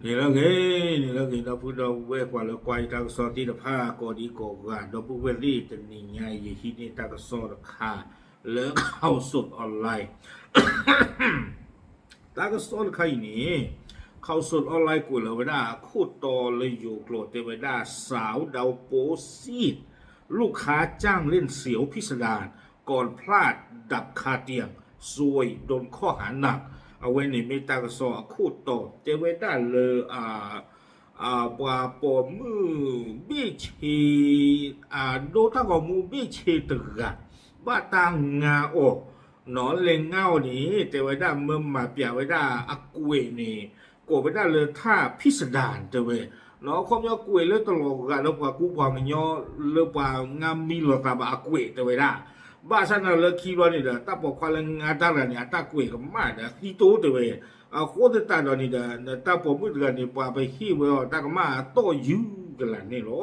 န့ၣ်လၢဂ့ၤ, န့ၣ်လၢဂ့ၤ ဒီပုၢ်ဒီဝဲၢ် ပှၤလၢကွၢ်ယတၢ်ကစီၣ်သ့ၣ်တဖၣ် ကိးဒံကိးဂၤ ဒီပုၢ်ဝဲၢ်သ့ၣ် တနံၤညါအံၤ ယဟံးန့ၢ်တၢ်ကစီၣ်တခါ လၢ Khaosod Online တၢ်ကစီၣ်တခါအံၤန့ၣ် Khaosod Online ကွဲးလီၤဝဲဒၣ်အခိၣ်တီလၢယိၤကျိာ် တဲဝဲဒၣ် สาวดาวโป๊ซีด ลูกค้าจ้างเล่นเสียวพิสดาร ก่อนพลาดดับคาเตียง ซวยโดนข้อหาหนัก အဝဲန့ၣ်မ့ၢ်တၢ်ကစီၣ်အခိၣ်တီ တဲဝဲဒၣ်လၢ ပှၤပိာ်မုၣ်ဘ့ၣ်ဆ့ ဒိတၢ်ဂီၤမူဘ့ၣ်ဆ့တဂၤ ဘၣ်တၢ်ငါအီၤ နီၢ်လဲၤငါအီၤန့ၣ် တဲဝဲဒၣ်မၢမၤပျးဝဲဒၣ်အကွဲးန့ၣ် ကိးဝဲဒၣ်လၢ ท่าพิสดาร တဲဝဲ နီၢ် အခီပညီကွဲးလၢတလီၤဂာ်လၢပှၤကူပှၤကညီ လၢပှၤငါမံလီၤသးဘၣ်အကွဲးတဲဝဲဒၣ် ဘၣ်ဆၣ်န့ၣ်လၢခံဘျီန့ၣ်ဒီး တၢ်ပိာ်ခွါလၢငါတၢ်တဂၤန့ၣ် အတၢ်ကွဲးကမၣ်ဒီးသံတိၢ်တဲဝဲ အဃိသတးဒီးန့ၣ်ဒီး တၢ်ပိာ်မုၣ်တဂၤန့ၣ် ပှၤပဟ့ၣ်ဝဲအီၤတၢ်ကမၣ်အတီၢ်ယူၤကလာ်န့ၣ်လီၤ.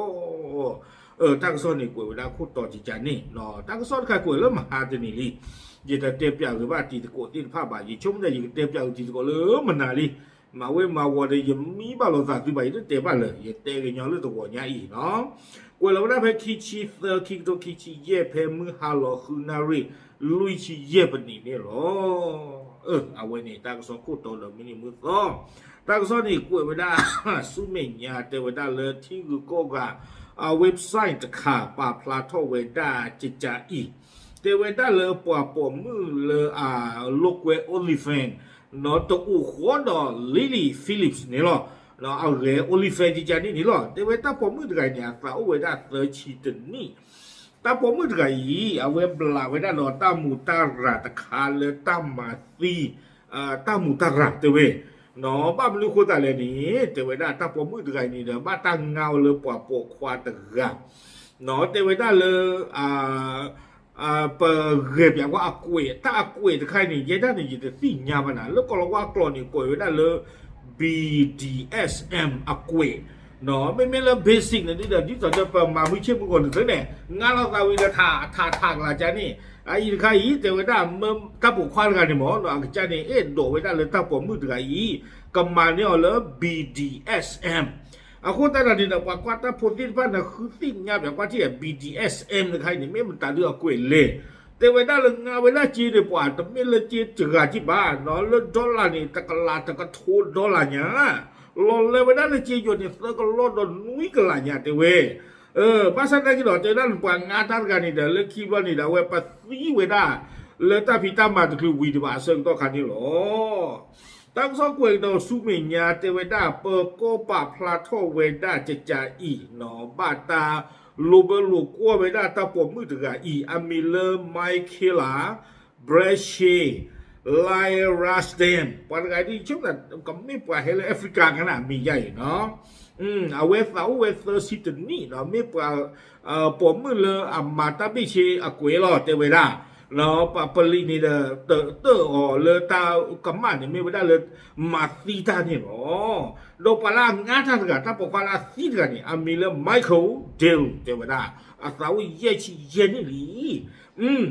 တၢ်ကစီၣ်န့ၣ်ကွဲးဝဲဒၣ်ခိၣ်တီကကန့ၣ် တၢ်ကစီၣ်တခါကွဲးလၢမဟါတနံၤလံ ယတတဲပၠးဂ့ၤဘၣ်တံၤသကိးသ့ၣ်တဖၣ်ဘၣ် ယဆိကမိၣ်ဒၣ်ယကတဲပၠးဂ့ၤတံၤသကိးလၢမနၤလံ မၤဝဲမၤဝီၤဒီး ယမံဘၣ်လိာ်သးသုဘၣ် ယတတဲဘၣ်လၢၤ ယတဲကညီလၢတဂီၤညါအံၤနီၢ် ကွဲးလီၤဝဲဒၣ်ဖဲခံဆံသၢ ခံကထိခံဆံယဲၢ် ဖဲမုၢ်ဟါလီၤဃုနၣ်ရံၣ် လွံၢ်ဆံယဲၢ်ပနံးန့ၣ်လီၤ. အဝဲန့ၣ် တၢ်ကစီၣ်ခိၣ်တီဒီးမုၢ်နံၤမုၢ်သီ တၢ်ကစီၣ်န့ၣ်ကွဲးဝဲဒၣ် ဆူမဲာ်ညါ တဲဝဲဒၣ်လၢထံဂုၤကီၢ်ဂၤ အ website တခါ ပာ်ဖျါထီၣ်ဝဲဒၣ်ကကအံၤ တဲဝဲဒၣ်လၢပှၤပိာ်မုၣ်လၢအလိာ်ကွဲ OnlyFans နီၢ် တအိၣ်ဃီဒီး Lily Phillips န့ၣ်လီၤ. အဂဲၤ OnlyFans ကကအံၤန့ၣ်လီၤ. တဲဝဲတၢ်ပိာ်မုၣ်တဂၤအံၤန့ၣ် အသးအိၣ်ဝဲဒၣ်သၢဆံတနံၣ် တၢ်ပိာ်မုၣ်တဂၤအံၤ အဝဲဘျးဝဲဒၣ်ဒီးတၢ်မူးတၢ်ရၤတခါလၢတၢ်မၤသံ တၢ်မူးတၢ်ရၤတဲဝဲ ဘၣ်မနုၤဃိသးလဲၣ်န့ၣ် တဲဝဲဒၣ်တၢ်ပိာ်မုၣ်တဂၤအံၤန့ၣ်ဒီး ဘၣ်တၢ်ငါအီၤလၢပှၤပိာ်ခွါတဂၤ တဲဝဲဒၣ်လၢ ပဂဲၤပၠးကွၢ်အကွဲး တၢ်အကွဲးတခါအံၤန့ၣ် ယဲဒၣ်န့ၣ် ယတသ့ၣ်ညါဘၣ်နၤ လၢကိၤလၤဝါကျိာ်န့ၣ် ကွဲးဝဲဒၣ်လၢ BDSM အကွဲး မ့မ့ၢ်လၢ basic န့ၣ်ဒ်ဒီး ဒ်သိးဒီးပမၤမုာ်ဆ့ၣ်မုာ်ဂီၤန့ၣ်သ့န့ၣ် ငါလီၤသးဝံၤဒီးထးထးထးကလာ်ကန့ၣ် အအံၤတခါအံၤ တဲဝဲဒၣ် တၢ်ပိာ်ခွါတဂၤန့ၣ်မ့ၢ် အကစၢ်န့ၣ် အဲၣ်ဒိးဝဲဒၣ်လၢတၢ်ပိာ်မုၣ်တဂၤအံၤ ကမၤန့ၢ်အီၤလၢ BDSM အဃိသတးဒီးန့ၣ်ဒီး ပှၤကွၢ်တၢ်ဖိသ့ၣ်တဖၣ်န့ၣ် ဃုသ့ၣ်ညါပၠးကွၢ်ထံၣ် BDSM တခါအံၤန့ၣ် မ့ၢ်မတၤဒုအကွဲးလဲၣ် တဲဝဲဒၣ်လၢငါဝဲဒၣ်စ့န့ၣ် ပှၤတမ့ၢ်လၢစ့တဂၤကံဘၣ်နီၢ် လၢ dollar န့ၣ် တကလးတကထိ dollar ညါ လီၤလၢဝဲဒၣ်လၢစ့ယိၤန့ၣ် သၢကလီၢ်ဒီးနွံကလးညါတဲဝဲ ဘၣ်ဆၣ်သနာ်က့ဒီး တဲဝဲဒၣ်ပှၤငါတၢ်တဂၤန့ၣ်ဒီး လၢခံဘျီန့ၣ်ဒီး အဝဲပသံဝဲဒၣ် လၢတၢ်ဖံးတၢ်မၤတချုးဝံၤဒံးဘၣ်အဆၢကတီၢ်ခါန့ၣ်လီၤ. တၢ်ကစီၣ်ကွဲးကဒီးဆူမဲာ်ညါ တဲဝဲဒၣ် ပၢၤကီၢ်ပာ်ဖျါထီၣ်ဝဲဒၣ်ကကအံၤနီၢ် ဘၣ်တၢ်လိာ်ဘၢလိာ်ကွီၢ်ဝဲဒၣ်တၢ်ပိာ်မုၣ်တဂၤအံၤ အမံၤလၢ Michaela Brace Lyrasdam ပှၤတဂၤအံၤဒ်ဆိကမိၣ် ကမ့ၢ်ပှၤဟဲလၢ Africa ကနၣ် အမံၤယါအံၤနီၢ် အဝဲသးအိၣ်ဝဲသၢဆံတနံၣ်နီၢ် မ့ၢ်ပှၤ ပိာ်မုၣ်လၢအမၤတၢ်ဘ့ၣ်ဆ့အကွဲးလီၤ တဲဝဲဒၣ် ပှၤပလံးန့ၣ်ဒီး တၢၣ်အီၤလၢတၢ်ကမၣ်န့ၣ် မ့ၢ်ဝဲဒၣ်လၢ မၤသံတၢ်န့ၣ်လီၤ. ဒီးပှၤလၢအငါတၢ်တဂၤ တၢ်ပိာ်ခွါလၢအသံတဂၤန့ၣ် အမံၤလၢ Michael Dale တဲဝဲဒၣ် အသးအိၣ်ယဲၢ်ဆံယဲၢ်နံၣ်လံ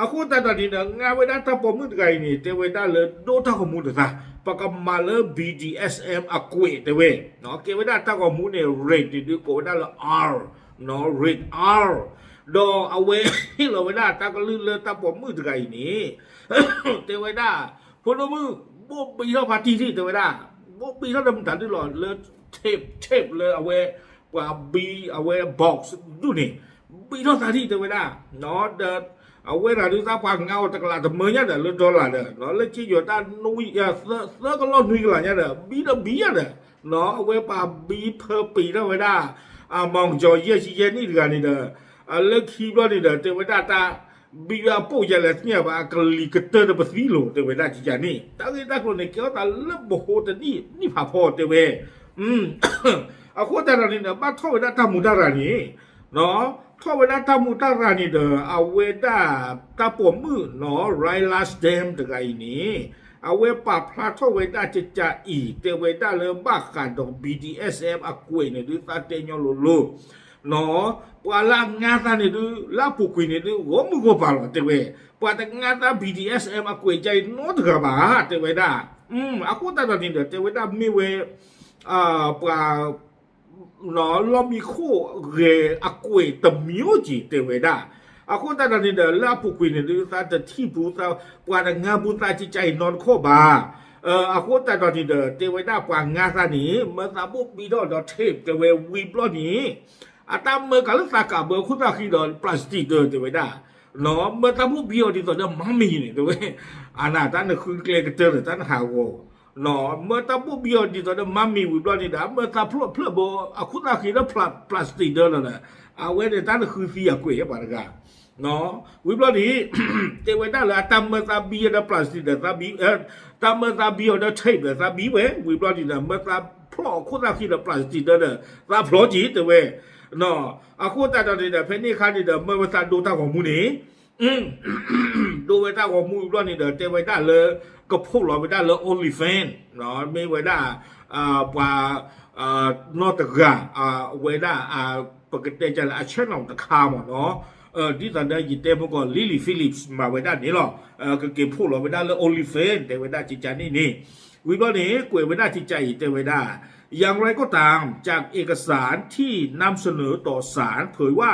အဃိသတးဒီးန့ၣ်ဒီး ငါဝဲဒၣ်တၢ်ပိာ်မုၣ်တဂၤအံၤန့ၣ် တဲဝဲဒၣ်လၢဒိတၢ်ဂီၤမူတသး ပကမၤလၢ BDSM အကွဲးတဲဝဲ ကဲဝဲဒၣ်တၢ်ဂီၤမူန့ၣ် rate န့ၣ်ဒုးကိးဝဲဒၣ်လၢ R နီၢ် rate R ဒီးအဝဲဟ့ၣ်လီၤဝဲဒၣ်တၢ်ကလုၢ်လၢတၢ်ပိာ်မုၣ်တဂၤအံၤန့ၣ် တဲဝဲဒၣ် ဖိဒိၣ်မုၣ် ဘိၣ်ဘံထီၣ်ဖါတံၢ်တံၢ် တဲဝဲဒၣ် ဘိၣ်ဘံထီၣ်ဒီးမတၤဒုလီၤလၢ tape tape လၢအဝဲ ပှၤဘံအဝဲ box ဒူၣ်န့ၣ် ဘံထီၣ်သးတံၢ်တဲဝဲဒၣ် ဒီး အဝဲဒၣ်ဒုးသးပှၤငါအီၤတကလးတမၢညါဒီး လၢ dollar ဒီး လၢက့ယီၤတၢ်နွံ သၢကလီၢ်နွံကလးညါဒီး ဘံဒီးဘံယါဒီး အဝဲပှၤဘံဖၢပံးထီၣ်ဝဲဒၣ် အမီၤကစီၤယဲၢ်ဆံယဲၢ်နံၣ်တဂၤန့ၣ်ဒီး လၢခံဘျီန့ၣ်ဒီး တဲဝဲဒၣ်တၢ် ဘံဝဲအပိာ်ယဲလဲၣ်သ့ၣ်ညါဘၣ် အကလံၤကတၢၢ်ဒီးပသံလိၤ တဲဝဲဒၣ်ကကန့ၣ် တၢ်ဂ့ၢ်တၢ်ကျိၤန့ၣ် ကဲထီၣ်သးလၢပဟိတနံၣ်နံၣ်ဖးဖီတဲဝဲ အဃိသတးဒီးန့ၣ်ဒီး ဘၣ်ထီၣ်ဝဲဒၣ်တၢ်မူးတၢ်ရၤန့ၣ် ထီၣ်ဝဲဒၣ်တၢ်မူးတၢ်ရၤန့ၣ်ဒီး အဝဲဒၣ်တၢ်ပိာ်မုၣ်နီၢ် Lyrasdam တဂၤအံၤန့ၣ် အဝဲပာ်ဖျါထီၣ်ဝဲဒၣ်ကကအံၤ တဲဝဲဒၣ်လၢဘၣ်ဃးဒီး BDSM အကွဲးန့ၣ်ဒုးသးတဲညီလိၤလိၤ ပှၤလၢအငါသးန့ၣ်ဒုး လၢအပူၤကွံာ်န့ၣ်ဒုး ဂီၢ်မုၢ်ဂီၢ်ပၤလီၤတဲဝဲ ပှၤတငါသး BDSM အကွဲးကါအံၤနီတဂၤဘၣ် တဲဝဲဒၣ် အဃိသတးဒီးန့ၣ်ဒီး တဲဝဲဒၣ်မ့ၢ်ဝဲ ပှၤ လီၢ်မံခိၣ်ဂဲၤအကွဲးတမျိုးက့ၤ တဲဝဲဒၣ်. အဃိသတးဒီးန့ၣ်ဒီး လၢအပူၤကွံာ်န့ၣ်ဒီး သးတထံၣ်ပူၤ ပှၤတငါပူၤသးကကါအံၤနီတခီၣ်ဘၣ်. အဃိသတးဒီးန့ၣ်ဒီး တဲဝဲဒၣ်ပှၤငါသးန့ၣ် မၢသးဘိၣ်ဘံထီၣ်ဒီး tape တဲဝဲဝံၤဘျီန့ၣ် အတၢ်မၢကၤလၢသးကးဘၢအခိၣ်သၣ်ဃံဒီး plastic ဒီး တဲဝဲဒၣ် မၢတၢ်ဘိၣ်ဘံအီၤဒ်သိးဒီး mummy န့ၣ် တဲဝဲ, အနၢ်တၢ်နဃုကျဲကတၢၢ်ဒီးတၢ်နဟးဂီၤ မၢတၢ်ဘိၣ်ဘံအီၤဒ်သိးဒီး mummy ဝံၤဘျီန့ၣ်ဒီး အမၢသးဖျိဖျၢၣ်ဘၢအခိၣ်သၣ်ဃံဒီး plastic ဒီးလီၤဒီး အဝဲန့ၣ်တၢ်နဃုသံအကွဲးပှၤတဂၤ ဝံၤဘျီန့ၣ် တဲဝဲဒၣ်လၢအတၢ်မၢသးဘံအီၤဒီး plastic ဒီးသးဘံ, တၢ်မၢသးဘံအီၤဒီး tape ဒီးသးဘံဝဲ ဝံၤဘျီန့ၣ်ဒီး မၢသးဖျိအခိၣ်သၣ်ဃံဒီး plastic ဒီး သးဖျိက့ၤ တဲဝဲ အဃိသတးဒီးန့ၣ်ဒီး ဖဲန့ၣ်အခါန့ၣ်ဒီး မၢဝဲသးဒိတၢ်ဂီၤမူန့ၣ် ဒိဝဲတၢ်ဂီၤမူဝံၤဘျီန့ၣ်ဒီး တဲဝဲဒၣ်လၢ ကဖီၣ်လီၤဝဲဒၣ်လၢ OnlyFans မ့ၢ်ဝဲဒၣ် ပှၤ နီၢ်တဂၤ ဝဲဒၣ် ပကတဲကလဲၣ် အ channel တခါမ့ၢ်နီၤ ဒ်သိးဒီးယတဲမ့ၢ်ကီး Lily Phillips မၤဝဲဒၣ်န့ၣ်လီၤ. ကက့ၤဖီၣ်လီၤဝဲဒၣ်လၢ OnlyFans တဲဝဲဒၣ်ကကါန့ၣ်န့ၣ် ဝံၤဘျီန့ၣ် ကွဲးဝဲဒၣ်ကကါအံၤ တဲဝဲဒၣ် อย่างไรก็ตาม จากเอกสารที่นำเสนอต่อศาล เผยว่า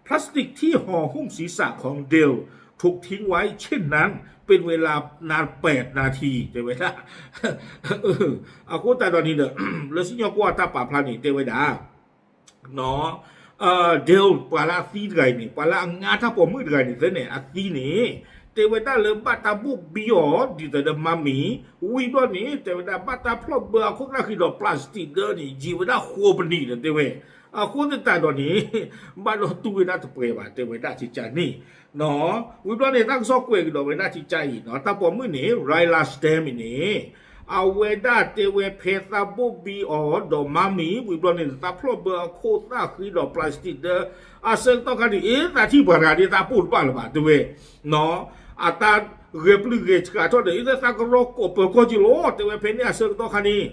พลาสติกที่ห่อหุ้มศีรษะของเดลถูกทิ้งไว้เช่นนั้นเป็นเวลานานแปดนาที တဲဝဲဒၣ် အဃိသတးဒီးန့ၣ်ဒီး လၢစံၣ်ညီၣ်ကွီၢ်တၢ်ပာ်ဖျါန့ၣ် တဲဝဲဒၣ် Dale ပှၤလၢအသံတဂၤအံၤန့ၣ် ပှၤလၢအငါတၢ်ပိာ်မုၣ်တဂၤအံၤန့ၣ် သ့န့ၣ် အသံန့ၣ် တဲဝဲဒၣ်လၢဘၣ်တၢ်ဘိၣ်ဘံအီၤ ဒ်သိးဒီး mummy ဝံၤဘျီန့ၣ် တဲဝဲဒၣ်ဘၣ်တၢ်ဖျီၣ်ဘၢအခိၣ်သၣ်ဃံဒီး plastic ဒီးန့ၣ် ယံာ်ဝဲဒၣ်ဃိးပနံးဒီး တဲဝဲ အဃိသတးဒီးန့ၣ် ဘၣ်ဒီးတူၢ်ဝဲဒၣ်တပှဲၤဘၣ် တဲဝဲဒၣ်ကကါန့ၣ် ဝံၤဘျီန့ၣ် တၢ်ကစီၣ်ကွဲးကဒီးဝဲဒၣ်ကကါအံၤ တၢ်ပိာ်မုၣ်န့ၣ် Ryla Stamm အံၤန့ၣ် အဝဲဒၣ်တဲဝဲဖဲသးဘိၣ်ဘံအီၤဒီး mummy ဝံၤဘျီန့ၣ် သးဖျီၣ်ဘၢအခိၣ်သၣ်ဃံဒီး plastic ဒီး အဆၢကတီၢ်ခါန့ၣ် အ့ သးထံၣ်ပှၤတဂၤဒ်သးပိၢ်တဘၣ်လၢၤဘၣ် တဲဝဲ အတၢ်ဂဲၤပျုၢ်ဂဲၤဆှးထီၣ်ဒီး အ့ သးကရီကိးပၢၤကီၢ်က့ၤလီၤ တဲဝဲဖဲန့ၣ်အဆၢကတီၢ်ခါန့ၣ်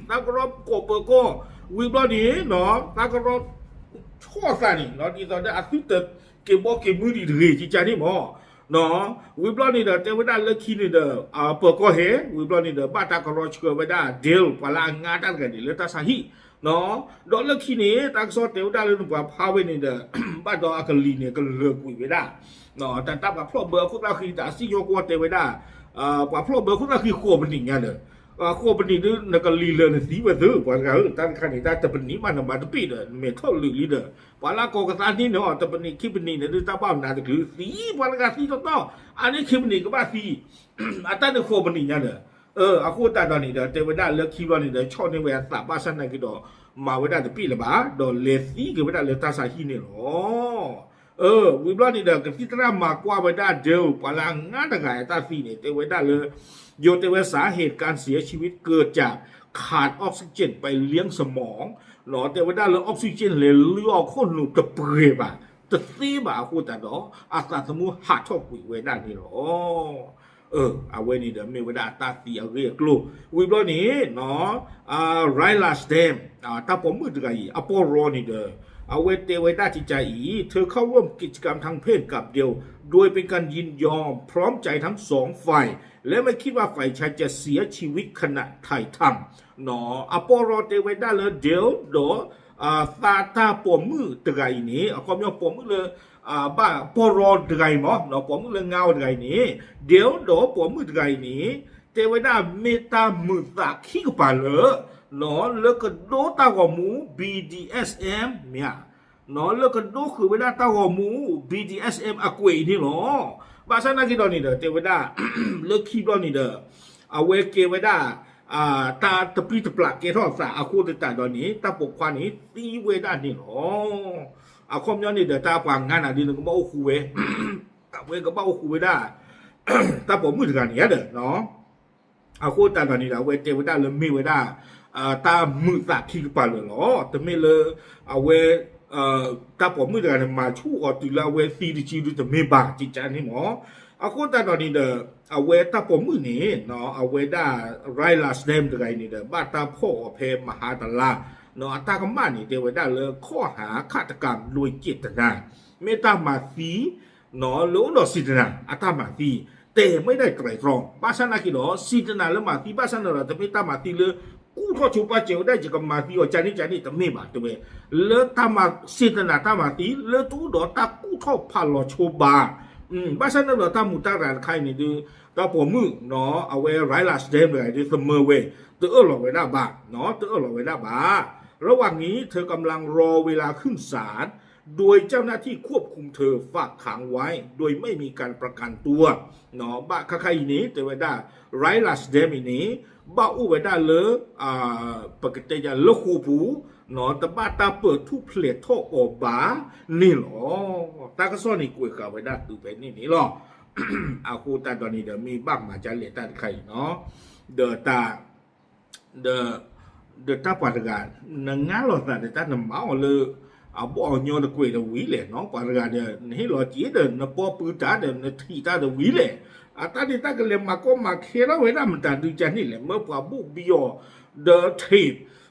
သးကရီကိးပၢၤကီၢ် ဝံၤဘျီန့ၣ် သးကရီ ဆီၣ်သးန့ၣ် ဒ်သိးဒီးအသုတက့ၤဘီက့ၤမုၢ်ဒံးတဂ့ၤ ကကါန့ၣ်မ့ၢ် ဝံၤဘျီန့ၣ်ဒီး တဲဝဲဒၣ်လၢခံန့ၣ်ဒီး ပၢၤကီၢ်ဟဲ ဝံၤဘျီန့ၣ်ဒီး ဘၣ်တၢ်ကရီဆှၢဝဲဒၣ် Dale ပှၤလၢအငါတၢ်တဂၤန့ၣ် လၢတၢ်ဆါဟံၣ် ဒီးလၢခံန့ၣ် တၢ်ကစီၣ်တဲဝဲဒၣ်လၢနပှၤဖးဝဲန့ၣ်ဒီး ဘၣ်ဒီးအကလံၤန့ၣ် ကလၢာ်ကွံာ်ဝဲဒၣ် တၢ်ပာ်ဖျီၣ်ဘၢအခိၣ်သၣ်ဃံ တၢ်စံၣ်ညီၣ်ကွီၢ်တဲဝဲဒၣ် ပှၤဖျီၣ်ဘၢအခိၣ်သၣ်ဃံဃိးပနံးညါဒီး ဃိးပနံးဒ်နကလံၤလၢာ်နသံဝဲသ့ ပှၤတဂၤဧၢ တၢ်တခါန့ၣ် တၢ်တပနံးဘၣ်နဘၣ်တပ့ၢ်ဒီး နမဲာ်ထီၣ်လုာ်လံဒီး ပှၤလၢအကိးကသါန့ၢ်န့ၣ် တပနံးခံပနံးန့ၣ်ဒ်တၢ်ဘၣ်နၤတကလုာ်သံ ပှၤတဂၤသံတီတီ အန့ၣ်ခံပနံးကဘၣ်သံ အတၢ်န့ၣ်ဃိးပနံးညါဒီး အဃိသတးဒီးန့ၣ်ဒီး တဲဝဲဒၣ်လၢခံဘျီန့ၣ်ဒီး ဆီၣ်န့ၢ်ဝဲအသးဘၣ်ဆၣ်နာ်က့ဒီး မၤဝဲဒၣ်တပ့ၢ်လၢၤဘၣ် ဒီးလဲၤသံက့ၤဝဲဒၣ်လၢတၢ်ဆါဟံၣ်န့ၣ်လီၤ. ဝံၤဘျီန့ၣ်ဒီး ကသံၣ်သရၣ်မၤကွၢ်ဝဲဒၣ် Dale ပှၤလၢအငါတဂၤအတၢ်သံန့ၣ် တဲဝဲဒၣ်လၢ ယိၤတဲဝဲ สาเหตุการเสียชีวิตเกิดจากขาดออกซิเจนไปเลี้ยงสมอง တဲဝဲဒၣ်လၢ oxygen လဲၤလုၢ်အီၣ်ခိၣ်နူာ်တပှဲၤဘၣ် တသ့ဘၣ်အဃိသတးဒီး အသးသမူဟးထီၣ်ကွံာ်ဝဲဒၣ်န့ၣ်လီၤ. အဝဲန့ၣ်ဒီးမ့ၢ်ဝဲဒၣ်အတၢ်သံအဂ့ၢ်အကျိၤ ဝံၤဘျီန့ၣ် Ryla Stamm တၢ်ပိာ်မုၣ်တဂၤအံၤ အပီၢ်ရီန့ၣ်ဒီး အဝဲတဲဝဲဒၣ်ကကါအံၤ เธอเข้าร่วมกิจกรรมทางเพศกับเดล โดยเป็นการยินยอมพร้อมใจทั้งสองฝ่าย และไม่คิดว่าฝ่ายชายจะเสียชีวิตขณะถ่ายทำ အပီၢ်ရီတဲဝဲဒၣ်လၢ Dale ဒီး သးတၢ်ပိာ်မုၣ်တဂၤအံၤန့ၣ် အခီပညီပိာ်မုၣ်လၢ ဘၣ်ပီၢ်ရီတဂၤအံၤမ့ၢ် ပိာ်မုၣ်လၢငါအီၤတဂၤအံၤန့ၣ် Dale ဒီးပိာ်မုၣ်တဂၤအံၤန့ၣ် တဲဝဲဒၣ်မ့ၢ်တၢ်မုာ်သးခံကပၤလၢာ် လၢကဒိတၢ်ဂီၤမူ ဘီဒံဢၢ်ၡ်ၡ် မ့ၢ်ဧါ လၢကဒိဃုာ်ဝဲဒၣ်တၢ်ဂီၤမူ ဘီဒံၣ်အၣ်ၡ်ၣ်ၣ်ၣ်ၣ် အကွဲးအံၤန့ၣ်လီၤ. ဘၣ်ဆၣ်နာ်က့ဒီးန့ၣ်ဒီး တဲဝဲဒၣ် လၢခံဘျီန့ၣ်ဒီး အဝဲကဲဝဲဒၣ် တၢ်တပျံၤတပျၢ်ကဲထီၣ်အသးအဃိသတးဒီးန့ၣ် တၢ်ပိာ်ခွါန့ၣ်သံဝဲဒၣ်န့ၣ်လီၤ. အခီပညီန့ၣ်ဒီး တၢ်ပှၤငါနၤဒ်န့ၣ် ကဘၣ်အိၣ်ဃူဝဲ အဝဲကဘၣ်အိၣ်ဃူဝဲဒၣ် တၢ်ပိာ်မုၣ်တဂၤန့ၣ်ဧါဒီး အဃိသတးဒီးန့ၣ်ဒီး အဝဲတဲဝဲဒၣ်လၢမ့ၢ်ဝဲဒၣ် တၢ်မုာ်သးခံကပၤလၢာ်လီၤ. တမ့ၢ်လၢ အဝဲ တၢ်ပိာ်မုၣ်တဂၤန့ၣ် မၤဆူၣ်အီၤတုၤလၢအဝဲသံတစုဒုတမ့ၢ်ဘၣ် ကကန့ၣ်မ့ၢ်. အဃိသတးဒီးန့ၣ်ဒီး အဝဲတၢ်ပိာ်မုၣ်န့ၣ် အဝဲဒၣ် Ryla Stamm တဂၤအံၤန့ၣ်ဒီး ဘၣ်တၢ်ဖီၣ်အီၤဖဲမဟါတလါ အတၢ်ကမၣ်န့ၣ် တဲဝဲဒၣ်လၢ ข้อหาฆาตกรรมโดยเจตนา မ့ၢ်တၢ်မၤသံ လၢအိၣ်ဒီးစေတနာ အတၢ်မၤသံ แต่ไม่ได้ไตร่ตรอง ဘၣ်ဆၣ်နာ်က့ဒီး စေတနာ လၢမၤသံ ဘၣ်ဆၣ်န့ၣ်ဒီး တမ့ၢ်တၢ်မၤသံလၢ ကူၣ်ထီၣ်ဆိပာ်စၢၤဝဲဒၣ် ယကမၤသံအီၤကန့ၣ်ကန့ၣ် တမ့ၢ်ဘၣ် တဲဝဲ, လၢတၢ်မၤစ့တနၤတၢ်မၤသံ လၢတအိၣ်ဒီးတၢ်ကူၣ်ထီၣ်ဖးလီၤဆိဘၣ်. ဘၣ်ဆၣ်န့ၣ်ဒီးတၢ်မူးတၢ်ရၤတခါအံၤန့ၣ်ဒုး တၢ်ပိာ်မုၣ် အဝဲ Ryla Stam တဂၤဒုး သမၢဝဲ တအၢၣ်လီၤဝဲဒၣ်ဘၣ်, တအၢၣ်လီၤဝဲဒၣ်ဘၣ်. ระหว่างนี้เธอกำลังรอเวลาขึ้นศาล โดยเจ้าหน้าที่ควบคุมเธอฝากขังไว้โดยไม่มีการประกันตัว ဘၣ်ခါခါအံၤန့ၣ် တဲဝဲဒၣ် Ryla Stam အံၤန့ၣ် ဘၣ်အိၣ်ဝဲဒၣ်လၢ ပကတဲယၤလၢဃိာ်ပူၤ တဘၣ်တၢ်ပၢၢ်ထူၣ်ဖျဲးထီၣ်အီၤဘၣ်န့ၣ်လီၤ. တၢ်ကစီၣ်န့ၣ်ကွဲးဃာ်ဝဲဒၣ်တုၤဖဲန့ၣ်န့ၣ်လီၤ. အဃိသတးဒီးန့ၣ်ဒီး မ့ၢ်ဘၣ်မၤဒ်လဲၣ်တၢ်တခါအံၤနီၤ, ဒီးတၢ် ဒီး ဒီးတၢ်ပှၤတဂၤ နငါလိာ်သးဒီးတၢ်နမၤအီၤလၢ အဘီၣ်အညီတကွဲးဒီးဝံၤလဲၣ်နီၤ, ပှၤတဂၤဒီး နဟ့ၣ်လီၤက့ၤဒီး နပီပၢတၢ်ဒီး နထံၣ်တၢ်ဒီးဝံၤလဲၣ်. အတၢ်ဒ်တၢ်ကလဲၤမၤကီမၤခဲထီၣ်ဝဲဒၣ်မတၤဒုကန့ၣ်လဲၣ်, မၢပှၤဘိၣ်ဘံအီၤ ဒီးထံး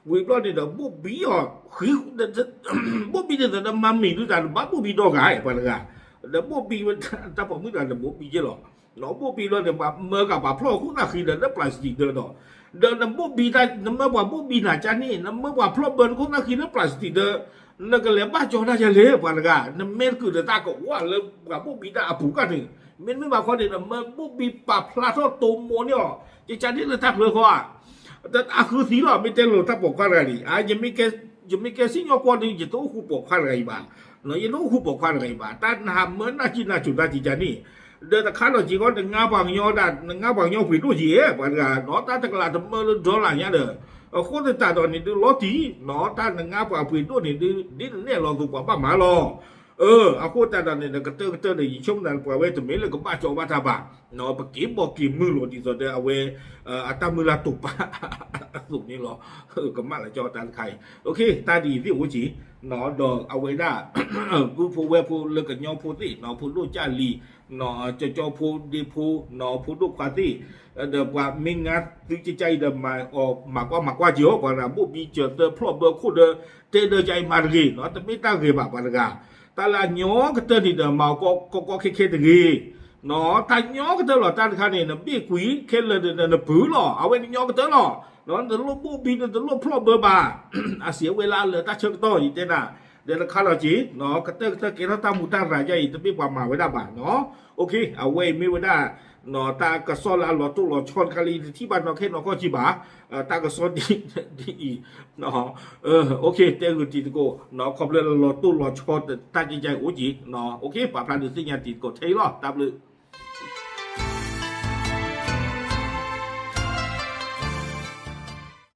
ဝံၤဘျီန့ၣ်ဒီး ဘိၣ်ဘံအီၤ ဃံ ဘိၣ်ဘံန့ၣ်ဒီး နမၤမ့ၢ်ဒုတၢ် နဘၣ်ဘိၣ်ဘံဒီဂၤ ပှၤတဂၤ, ဒီးဘိၣ်ဘံ တၢ်ပိာ်မုၣ်တဂၤဒီး ဘိၣ်ဘံယဲၢ်လီၤ. နဘိၣ်ဘံလီၤန့ၣ် မၢကၤပှၤဖျီၣ်ခိၣ်သၣ်ဃံဒီးလၢ plastic ဒၢဒီး, ဒီးနဘိၣ်ဘံတၢ် နမၢပှၤဘိၣ်ဘံနၤကန့ၣ် နမၢပှၤဖျီၣ်ဘၢနခိၣ်သၣ်ဃံလၢ plastic ဒၢ, နကလဲၤဘၣ်ကၠီတၢ်ယၤလဲၣ် ပှၤတဂၤ, နမ့ၢ်တကုာ်ဒီးတၢ်ကဝၢ်လၢပှၤဘိၣ်ဘံတၢ်အပူၤကၢ်န့ၣ်, မ့တမ့ၢ်ဘၣ်ခီန့ၣ် နမၢဘိၣ်ဘံပာ်ဖျါထီၣ်တိၢ်မိၣ်န့ၢ်အီၤ ကကန့ၣ်လၢတၢ်ချၢဃီဧါ တၢ်အဃုသံလီၤ မ့ၢ်တဲလိာ်တၢ်ပိာ်ခွါတဂၤန့ၣ်, ယမ့ၢ်ကဲစံၣ်ညီၣ်ကွီၢ်ဒီး ယတအိၣ်ဃူပိာ်ခွါတဂၤအံၤဘၣ်, ယတအိၣ်ဃူပိာ်ခွါတဂၤအံၤဘၣ်, တၢ်နဟးမၢနၢ်ကံနၢ်စိၤတၢ်ကကန့ၣ်, ဒီးတခါဒီးက့ၤဃီ နငါပှၤကညီဒၣ် နငါပှၤကညီပှ့ၤဒိၣ်က့ၤ ပှၤတဂၤနီၤ, တၢ်တကလးတမၢလၢ dollar ညါဒီး, အဃိသတးဒီးန့ၣ်ဒုးလီၤတံၢ်နီၤ, တၢ်နငါပှၤပှ့ၤဒိၣ်န့ၣ်ဒုး ဒ်နနဲၣ်လီၤသိးပှၤဘၣ်မၤလီၤ. အဃိသတးဒီးန့ၣ်ဒီး ကတၢၢ်ကတၢၢ်ဒီး ယဆိကမိၣ်သးပှၤဝဲတမ့ၢ်လၢကဘၣ်ကၠီဘၣ်တၢ်ဘၣ်, ပက့ၤဘီက့ၤမုၢ်လိာ်ဒ်သိးဒီးအဝဲ အတၢ်မုၢ်လၢ်တိာ်ပာ် အသိးန့ၣ်လီၤ, ကမၣ်လၢကၠီတၢ်တခါအံၤ, တၢ်ဒ်အံၤသ့ၣ်အိၣ်က့ၤ, ဒီးအဝဲဒၣ် ပုၢ်ဖိဝဲၢ်ဖိလၢကညီဖိသ့ၣ်နီၤ, ဖိဒိၣ်ကၢ်လံၤ, ကၠီကၠီဖိဒ့ဖိနီၤ, ဖိဒိၣ်ခွါသ့ၣ်, ဒီးပှၤမ့ၢ်ငါသုကကအံၤဒီး မၤကွၢ်မၤကွၢ်က့ၤအီၤ, ပှၤတဂၤဘိၣ်ဘံစၢၤသၢဖျီၣ်ဘၢခိၣ်ဒီး တဲဒၢကအံၤမၤတဂ့ၤနီၤ, တမ့ၢ်တၢ်ဂ့ၤဘၣ်ပှၤတဂၤ, တၢ်လၢအညီကတၢၢ်န့ၣ်ဒီး မၤအီၤကီကီခဲခဲတဂ့ၤ တၢ်ညီကတၢၢ်လီၤ, တၢ်တခါန့ၣ် နဘ့ၣ်ကွံာ်ခဲလၢာ်ဒီး နပၢၤလီၤ, အဝဲတညီကတၢၢ်လီၤ, နတလိၣ်ဘိၣ်ဘံ နတလိၣ်ဖျီၣ်ဘၢဘၣ်, အစံးအဝဲလၢအလၢာ်တၢ်ဆၢကတီၢ် ယတဲနၤ, ဒီးတခါလီၤက့ၤ, ကတၢၢ်ကတၢၢ်ကဲထီၣ်တၢ်မူတၢ်ရၤယါအံၤ တမ့ၢ်ပှၤမၤဝဲဒၣ်ဘၣ်နီၤ, အဝဲအံၤမ့ၢ်ဝဲဒၣ် တၢ်ကစီၣ်လၢအလီၤတိၢ်လီၤဆီတခါလၢ ယတထံၣ်ဘၣ်နီၢ်ခဲနီၢ်ခီၣ်က့ၤဘၣ်, တၢ်ကစီၣ်ဒ်အံၤ တဲဂုာ်တံၤသကိး, ခီဖျိလၢလီၤတိၢ်လီၤဆီတၢ်ကံကါအံၤအိၣ်က့ၤ, ပာ်ဖျါဒုးသ့ၣ်ညါတံၤသကိးထဲအံၤလီၤ, တၢ်ဘျုး